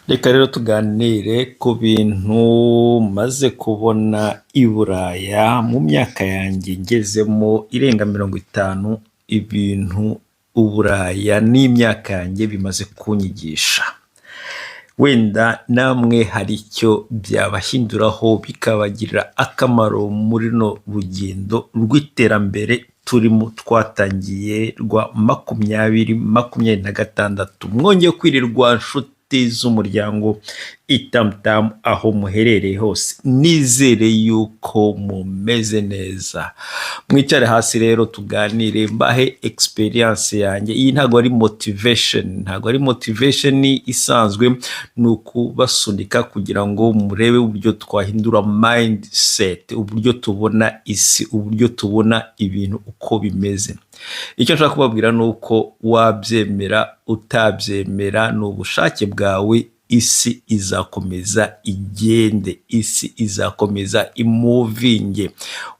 Reka rero tuganire ku bintu maze kubona i Buraya mu myaka yanjye ngezemo irenga 50, ibintu Uburaya n'imyaka yanjye bimaze kunyigisha. Wenda namwe hari icyo byabahinduraho, bikabagirira akamaro muri runo rugendo rw'iterambere turimo twatangiye rwa 2026. Mwongeye kwirirwa, nshuti z'umuryango Itamutamu, aho muherereye hose, nizere yuko mumeze neza. Mwicare hasi rero tuganire, mbahe experience yanjye. Iyi ntabwo ari motivation, ntabwo ari motivation isanzwe, ni ukubasunika kugira ngo murebe uburyo twahindura mindset, uburyo tubona isi, uburyo tubona ibintu uko bimeze. Icyo nshaka kubabwira ni uko wabyemera utabyemera, ni ubushake bwawe, isi izakomeza igende, isi izakomeza imovinge.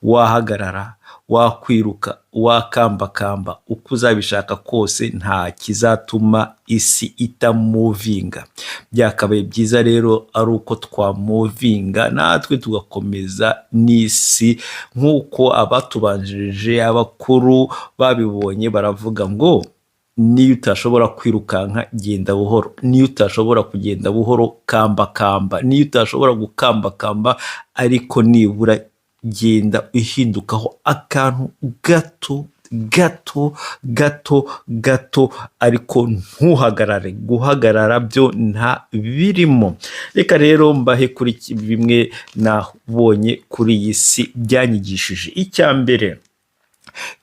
Wahagarara, wakwiruka, wakambakamba, uko uzabishaka kose, nta kizatuma isi itamovinga. Byakabaye byiza rero ari uko twamovinga natwe tugakomeza n'isi nk'uko abatubanjirije, abakuru babibonye. Baravuga ngo niyo utashobora kwirukanka, genda buhoro; niyo utashobora kugenda buhoro, kambakamba; niyo utashobora gukambakamba, ariko nibura genda uhindukaho akantu gato gato gato gato, ariko ntuhagarare. Guhagarara byo nta birimo. Reka rero mbahe kuri bimwe nabonye kuri iyi si byanyigishije. Icya mbere,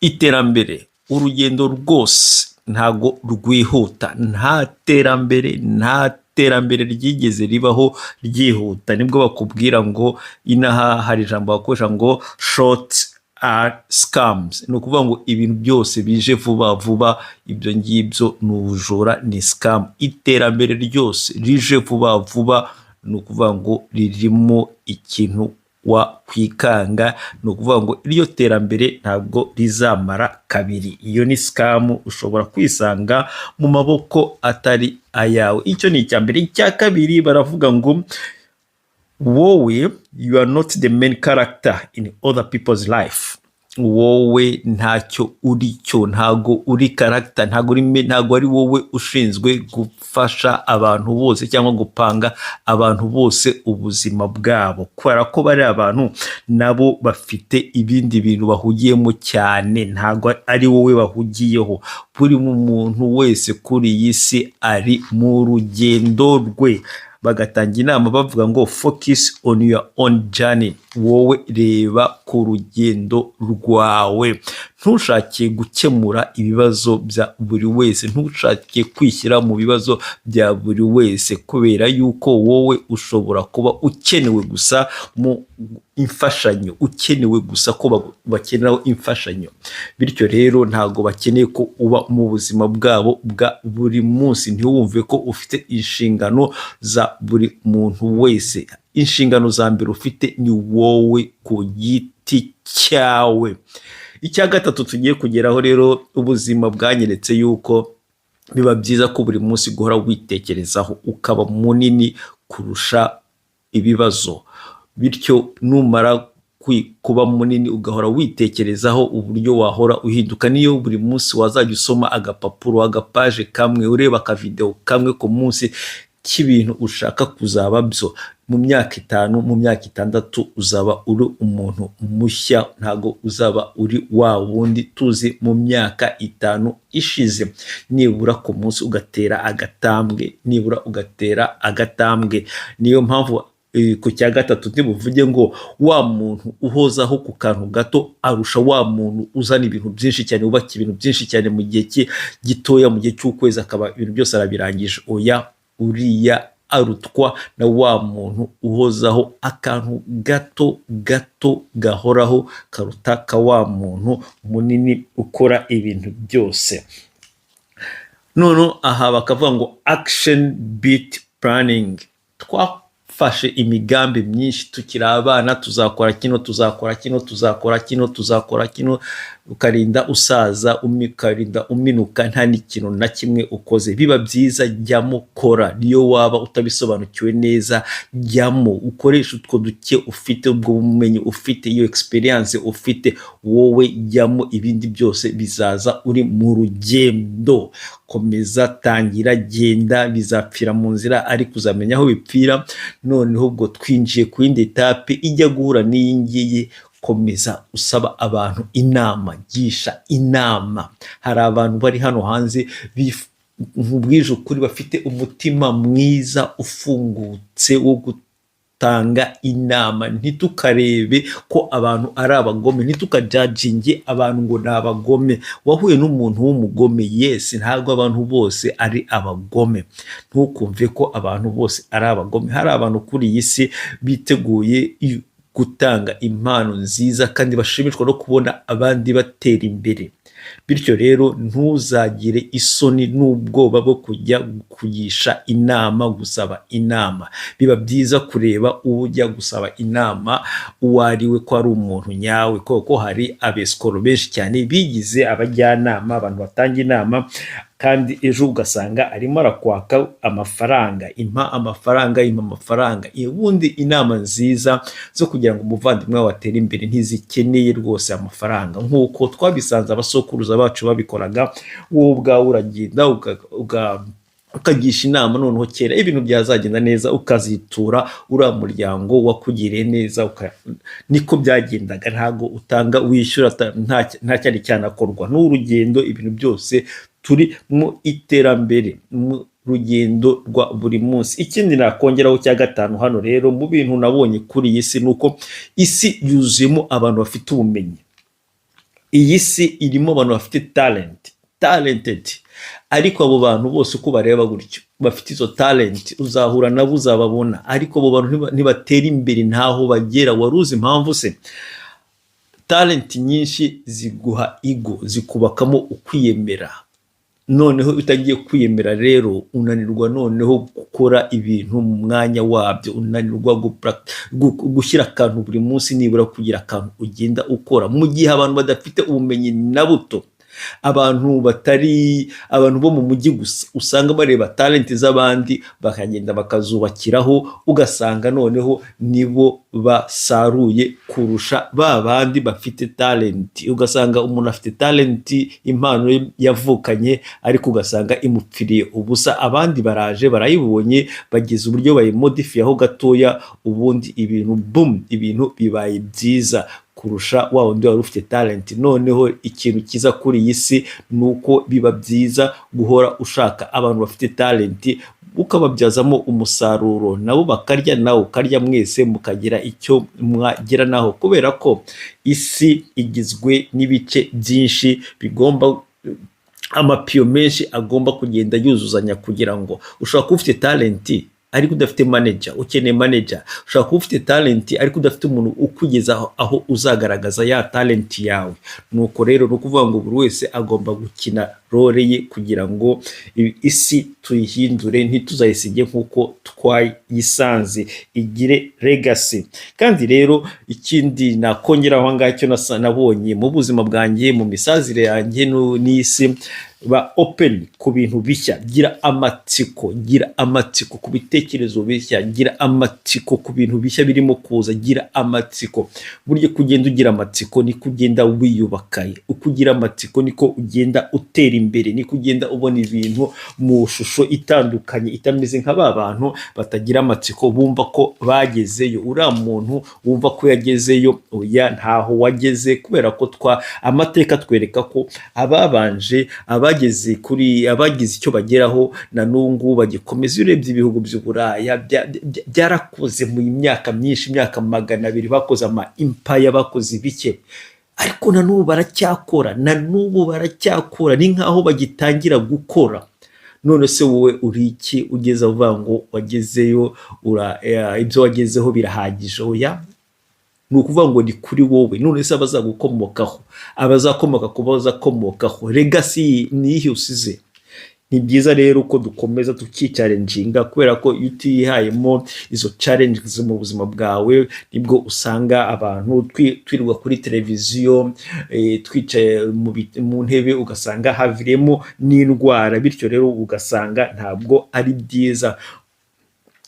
iterambere, urugendo rwose ntago rwihuta. Nta terambere, nta terambere ryigeze ribaho ryihuta. Nibwo bakubwira ngo inaha hari ijambo bakoresha ngo "short are scams", ni ukuvuga ngo ibintu byose bije vuba vuba, ibyo ngibyo ni ubujura, ni scam. Iterambere ryose rije vuba vuba, ni ukuvuga ngo ririmo ikintu wakwikanga, ni ukuvuga ngo iryo terambere ntabwo rizamara kabiri. Iyo ni scam, ushobora kwisanga mu maboko atari ayawe. Icyo ni icya mbere. Icya kabiri, baravuga ngo wowe, you are not the main character in other people's life. Wowe ntacyo uri cyo, ntago uri character, ntago ari wowe ushinzwe gufasha abantu bose cyangwa gupanga abantu bose ubuzima bwabo, kubera ko bari abantu nabo bafite ibindi bintu bahugiyemo cyane, ntago ari wowe bahugiyeho. Buri muntu wese kuri iyi si ari mu rugendo rwe. Bagatanga inama bavuga ngo "Focus on your own journey." Wowe reba ku rugendo rwawe, ntushake gukemura ibibazo bya buri wese, ntushake kwishyira mu bibazo bya buri wese, kubera yuko wowe ushobora kuba ukenewe gusa mu imfashanyo, ukenewe gusa ko bakeneraho imfashanyo. Bityo rero ntabwo bakeneye ko uba mu buzima bwabo bwa buri munsi. Ntiwumve ko ufite inshingano za buri muntu wese. Inshingano za mbere ufite ni wowe ku giti cyawe. Icya gatatu tugiye kugeraho rero, ubuzima bwanyeretse yuko biba byiza ko buri munsi guhora witekerezaho, ukaba munini kurusha ibibazo. Bityo numara kuba munini, ugahora witekerezaho uburyo wahora uhinduka, niyo buri munsi wazajya usoma agapapuro, agapaje kamwe, ureba akavidewo kamwe ku munsi k'ibintu ushaka kuzaba byo mu myaka 5, mu myaka 6, uzaba uri umuntu mushya, ntabwo uzaba uri wa wundi tuzi mu myaka 5 ishize. Nibura ku munsi ugatera agatambwe, nibura ugatera agatambwe. Niyo mpamvu ku cya gatatu ntibuvuge ngo wa muntu uhozaho ku kantu gato arusha wa muntu uzana ibintu byinshi cyane, wubaka ibintu byinshi cyane mu gihe cye gitoya, mu gihe cy'ukwezi akaba ibintu byose arabirangije. Oya, uriya arutwa na wa muntu uhozaho akantu gato gato gahoraho, karuta ka wa muntu munini ukora ibintu byose. None aha bakavuga ngo "Action beat planning." Twarafashe imigambi myinshi tukiri abana: tuzakora kino, tuzakora kino, tuzakora kino, tuzakora kino. Ukarinda usaza, ukarinda uminuka nta n'ikintu na kimwe ukoze. Biba byiza jyamo kora, niyo waba utabisobanukiwe neza, jyamo ukoreshe utwo duke ufite, ubwo bumenyi ufite, iyo experience ufite, wowe jyamo, ibindi byose bizaza uri mu rugendo. Komeza, tangira, genda, bizapfira mu nzira ariko uzamenya aho bipfira. Noneho ubwo twinjiye ku yindi étape ijya guhura n'iyi ngiyi. Komeza usaba abantu inama, gisha inama. Hari abantu bari hano hanze, nkubwije ukuri, bafite umutima mwiza ufungutse wo gutanga inama. Ntitukarebe ko abantu ari abagome, ntitukajudginge abantu ngo ni abagome. Wahuye n'umuntu w'umugome, yes. Ntabwo abantu bose ari abagome, ntukumve ko abantu bose ari abagome. Hari abantu kuri iyi si biteguye gutanga impano nziza kandi bashimishwa no kubona abandi batera imbere. Bityo rero ntuzagire isoni n'ubwoba bwo kujya kugisha inama, gusaba inama. Biba byiza kureba uwo ujya gusaba inama uwo ari we, ko ari umuntu nyawe, kuko hari abesikoro benshi cyane bigize abajyanama, abantu batanga inama, kandi ejo ugasanga arimo arakwaka amafaranga: "Impa amafaranga, impa amafaranga." Ubundi inama nziza zo kugira ngo umuvandimwe wawe atere imbere ntizikeneye rwose amafaranga, nk'uko twabisanze abasokuruza bacu babikoraga. Wowe ubwawe uragenda ukagisha inama, noneho kera ibintu byazagenda neza ukazitura uriya muryango wakugiriye neza. Niko byagendaga, ntabwo utanga wishyura nta cyari cyanakorwa n'urugendo. Ibintu byose turi mu iterambere, mu rugendo rwa buri munsi. Ikindi nakongeraho cya gatanu hano rero mu bintu nabonye kuri iyi si ni uko isi yuzuyemo abantu bafite ubumenyi. Iyi si irimo abantu bafite talent, talented, ariko abo bantu bose uko bareba gutyo bafite izo talent, uzahura nabo, uzababona, ariko abo bantu ntibatera imbere, ntaho bagera. Wari uzi impamvu se? Talent nyinshi ziguha ego, zikubakamo ukwiyemera. Noneho iyo utagiye kwiyemera rero, unanirwa noneho gukora ibintu mu mwanya wabyo, unanirwa gushyira akantu buri munsi, nibura kugira akantu ugenda ukora. Mu gihe abantu badafite ubumenyi na buto, abantu batari abantu bo mu mujyi gusa, usanga bareba talent z'abandi bakagenda bakazubakiraho, ugasanga noneho nibo basaruye kurusha ba bandi bafite talent. Ugasanga umuntu afite talent, impano ye yavukanye, ariko ugasanga imupfiriye ubusa. Abandi baraje barayibonye, bagize uburyo bayimodifiyaho gatoya, ubundi ibintu boom, ibintu bibaye byiza kurusha wa wundi wari ufite talent. Noneho ikintu cyiza kuri iyi si ni uko biba byiza guhora ushaka abantu bafite talent, ukababyazamo umusaruro, nabo bakarya, nawe ukarya, mwese mukagira icyo mwagera naho, kubera ko isi igizwe n'ibice byinshi bigomba, amapiyo menshi agomba kugenda yuzuzanya. Kugira ngo ushobora kuba ufite talent ariko udafite manager, ukeneye manager. Ushobora kuba ufite talent ariko udafite umuntu ukugeza aho uzagaragaza ya talent yawe. Nuko rero ni ukuvuga ngo buri wese agomba gukina role ye kugira ngo isi tuyihindure, ntituzayisige nk'uko twayisanze, igire legacy. Kandi rero ikindi nakongeraho aho ngaho, icyo nabonye mu buzima bwanjye, mu misazire yanjye n'isi: ba open ku bintu bishya, gira amatsiko, gira amatsiko ku bitekerezo bishya, gira amatsiko ku bintu bishya birimo kuza, gira amatsiko. Burya kugenda ugira amatsiko niko ugenda wiyubaka, uko ugira amatsiko niko ugenda utera imbere, niko ugenda ubona ibintu mu shusho itandukanye, itameze nka ba bantu batagira amatsiko, bumva ko bagezeyo. Uriya muntu wumva ko yagezeyo, oya, ntaho wageze, kubera ko twa amateka twereka ko ababanje, abageze kuri, abagize icyo bageraho, na n'ubu ngubu bagikomeza. Iyo urebye ibihugu by'Uburaya byarakoze mu myaka myinshi, imyaka 200, bakoze ama empire, bakoze ibike, ariko na n'ubu baracyakora, na n'ubu baracyakora, ni nk'aho bagitangira gukora. None se wowe uri iki ugeze uvuga ngo wagezeyo, ibyo wagezeho birahagije? Oya, ni ukuvuga ngo ni kuri wowe. None se abazagukomokaho, abazakomoka ku bazakomokaho, legacy ni iyihe usize? Ni byiza rero ko dukomeza tukichallenginga, kubera ko iyo utihayemo izo challenges mu buzima bwawe, nibwo usanga abantu twirirwa kuri televiziyo, twicaye mu ntebe, ugasanga haviremo n'indwara. Bityo rero ugasanga ntabwo ari byiza.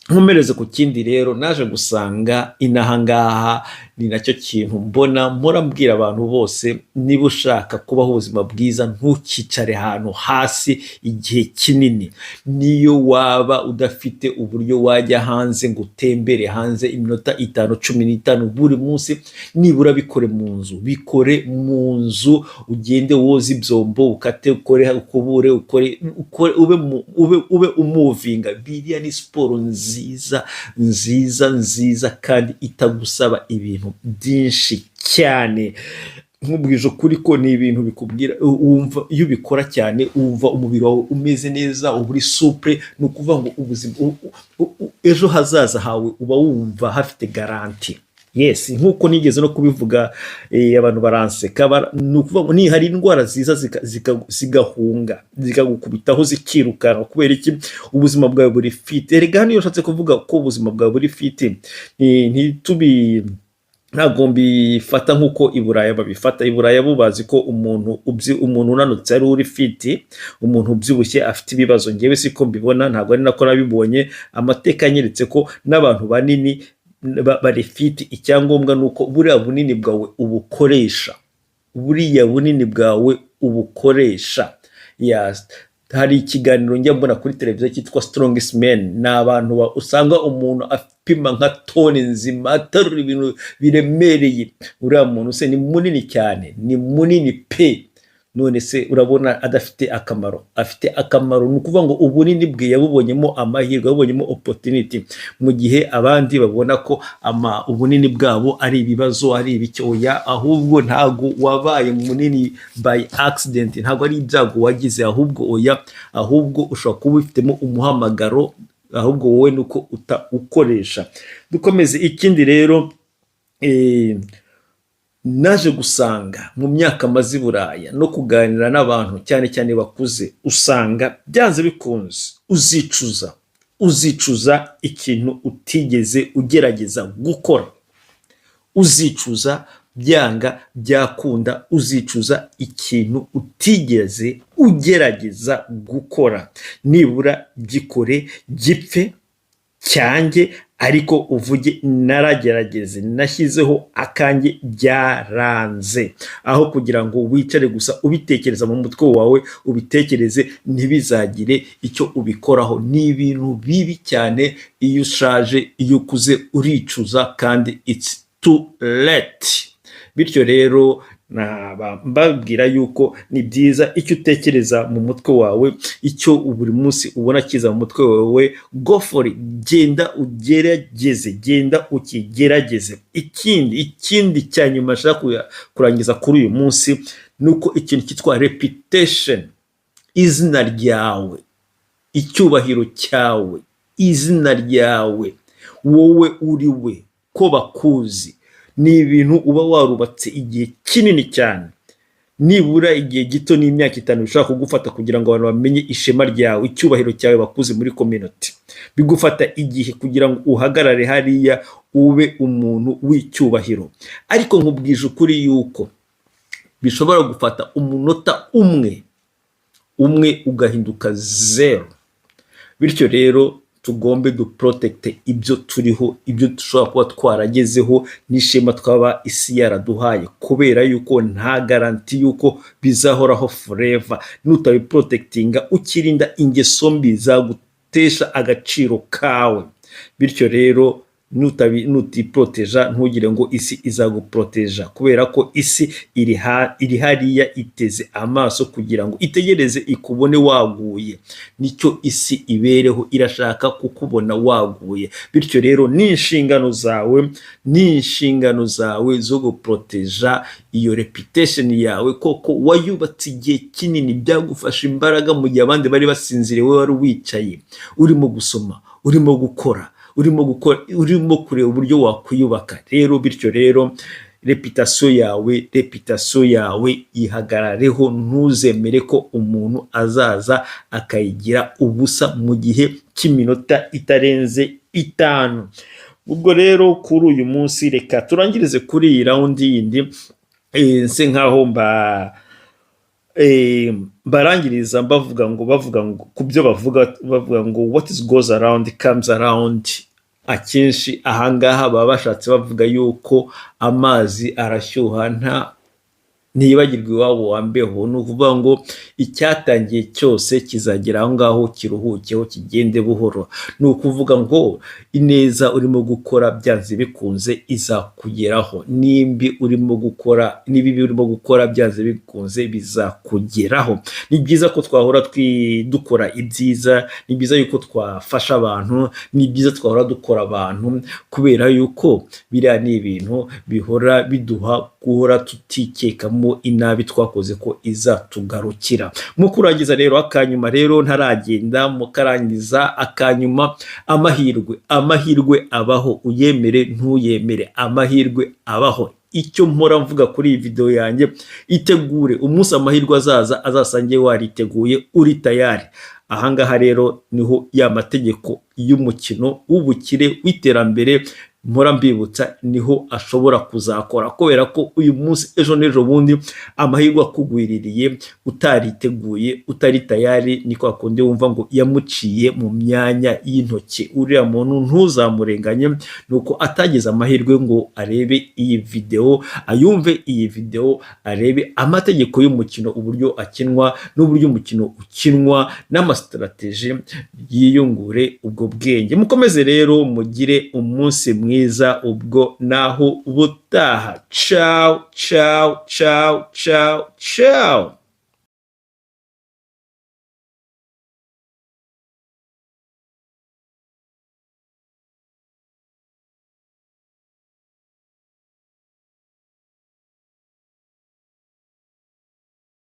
Nkomereze ku kindi rero naje gusanga inaha ngaha, ni nacyo kintu mbona mpora mbwira abantu bose: niba ushaka kubaho ubuzima bwiza, ntukicare ahantu hasi igihe kinini. Niyo waba udafite uburyo wajya hanze ngo utembere hanze iminota 5, 15 buri munsi, nibura bikore mu nzu, bikore mu nzu. Ugende woze ibyombo, ukate, ukore, ukubure, ukore, ukore, ube umovinga. Biriya ni siporo nziza, nziza, nziza, kandi itagusaba ibintu byinshi cyane. Nkubwije ukuri ko ni ibintu bikubwira, wumva iyo ubikora cyane, wumva umubiri wawe umeze neza, uba uri souple. Ni ukuvuga ngo ubuzima, ejo hazaza hawe uba wumva hafite garantie. Yes, nk'uko nigeze no kubivuga, abantu baranseka. Ni ukuvuga ngo ni hari indwara ziza zigahunga, zikagukubitaho, zikirukanka. Kubera iki? Ubuzima bwawe buri fit. Erega hano iyo ushatse kuvuga ko ubuzima bwawe buri fit, ntitubi, ntabwo mbifata nk'uko i Buraya babifata. I Buraya bo bazi ko umuntu unanutse ari uri fit, umuntu ubyibushye afite ibibazo. Ngewe siko mbibona, ntabwo ari nako nabibonye. Amateka anyeretse ko n'abantu banini bari fit. Icyangombwa ni uko buriya bunini bwawe ubukoresha, buriya bunini bwawe ubukoresha. Yes. Hari ikiganiro njya mbona kuri televiziyo cyitwa Strongest Men. Ni abantu usanga umuntu apima nka toni nzima, aterura ibintu biremereye. Uriya muntu se ni munini cyane, ni munini pe. None se urabona adafite akamaro? Afite akamaro. Ni ukuvuga ngo ubunini bwe yabubonyemo amahirwe, yabubonyemo opportunity, mu gihe abandi babona ko ubunini bwabo ari ibibazo, ari ibiki. Oya, ahubwo ntabwo wabaye munini by accident, ntabwo ari ibyago wagize ahubwo. Oya, ahubwo ushobora kuba ubifitemo umuhamagaro, ahubwo wowe ni uko ukoresha. Dukomeze. Ikindi rero, naje gusanga mu myaka maze i Buraya no kuganira n'abantu, cyane cyane bakuze, usanga byanze bikunze uzicuza, uzicuza ikintu utigeze ugerageza gukora. Uzicuza byanga byakunda, uzicuza ikintu utigeze ugerageza gukora. Nibura gikore, gipfe cyanjye, ariko uvuge: "Naragerageze, nashyizeho akanjye, byaranze," aho kugira ngo wicare gusa ubitekereza mu mutwe wawe, ubitekereze ntibizagire icyo ubikoraho. Ni ibintu bibi cyane. Iyo ushaje, iyo ukuze, uricuza kandi it's too late. Bityo rero naba mbabwira yuko ni byiza, icyo utekereza mu mutwe wawe, icyo buri munsi ubona kiza mu mutwe wawe, go for it, genda ugerageze, genda ukigerageze. Ikindi cya nyuma nshaka kurangiza kuri uyu munsi ni uko ikintu cyitwa reputation, izina ryawe, icyubahiro cyawe, izina ryawe, wowe uri we, ko bakuzi, ni ibintu uba warubatse igihe kinini cyane. Nibura igihe gito n'imyaka 5 bishobora kugufata kugira ngo abantu bamenye ishema ryawe, icyubahiro cyawe, bakuze muri community. Bigufata igihe kugira ngo uhagarare hariya ube umuntu w'icyubahiro, ariko nkubwije ukuri yuko bishobora gufata umunota umwe umwe ugahinduka zero. Bityo rero tugombe duprotecte ibyo turiho, ibyo dushobora kuba twaragezeho n'ishema twaba isi yaraduhaye, kubera yuko nta garantie yuko bizahoraho forever. Nutabiprotectinga, ukirinda ingeso mbi zagutesha agaciro kawe. Bityo rero nutiproteja, ntugire ngo isi izaguproteja, kubera ko isi iri hariya iteze amaso kugira ngo itegereze ikubone waguye. Nicyo isi ibereho, irashaka kukubona waguye. Bityo rero ni inshingano zawe, ni inshingano zawe zo guproteja iyo reputation yawe, koko wayubatse igihe kinini, byagufasha imbaraga mu gihe abandi bari basinziriye, wowe wari wicaye urimo gusoma, urimo gukora, urimo gukora, urimo kureba uburyo wakwiyubaka. Rero bityo rero Réputation yawe, réputation yawe ihagarareho. Ntuzemere ko umuntu azaza akayigira ubusa mu gihe cy'iminota itarenze 5. Ubwo rero kuri uyu munsi reka turangirize kuri iyi round yindi, nse nkaho mbarangiriza mbavuga ngo, bavuga ngo ku byo bavuga, bavuga ngo "What is goes around comes around." Akenshi ahangaha baba bashatse bavuga yuko amazi arashyuha ntiyibagirwe iwabo wa mbeho. Ni ukuvuga ngo icyatangiye cyose kizagera aho ngaho kiruhukeho, kigende buhoro. Ni ukuvuga ngo ineza urimo gukora byanze bikunze izakugeraho, nimbi urimo gukora n'ibibi urimo gukora byanze bikunze bizakugeraho. Ni byiza ko twahora dukora ibyiza, ni byiza yuko twafasha abantu, ni byiza twahora dukora abantu, kubera yuko biriya ni ibintu bihora biduha guhora tutikekamo inabi twakoze ko izatugarukira. Mu kurangiza rero, akanyuma rero ntaragenda, mukarangiza akanyuma, amahirwe, amahirwe abaho, uyemere ntuyemere, amahirwe abaho. Icyo mpora mvuga kuri iyi video yanjye: itegure umunsi amahirwe azaza azasange wariteguye, uri tayari. Ahangaha rero niho ya mategeko y'umukino w'ubukire, w'iterambere mpora mbibutsa, niho ashobora kuzakora, kubera ko uyu munsi, ejo n'ejo bundi, amahirwe akugwiririye utariteguye, utari tayari, ni kwa kundi wumva ngo yamuciye mu myanya y'intoki. Uriya muntu ntuzamurenganye, ni uko atagize amahirwe ngo arebe iyi videwo, ayumve iyi videwo, arebe amategeko y'umukino uburyo akinwa n'uburyo umukino ukinwa n'ama stratégie, yiyungure ubwo bwenge. Mukomeze rero mugire umunsi mwiza. Ubwo naho ubutaha. Ciao, ciao, ciao, ciao, ciao.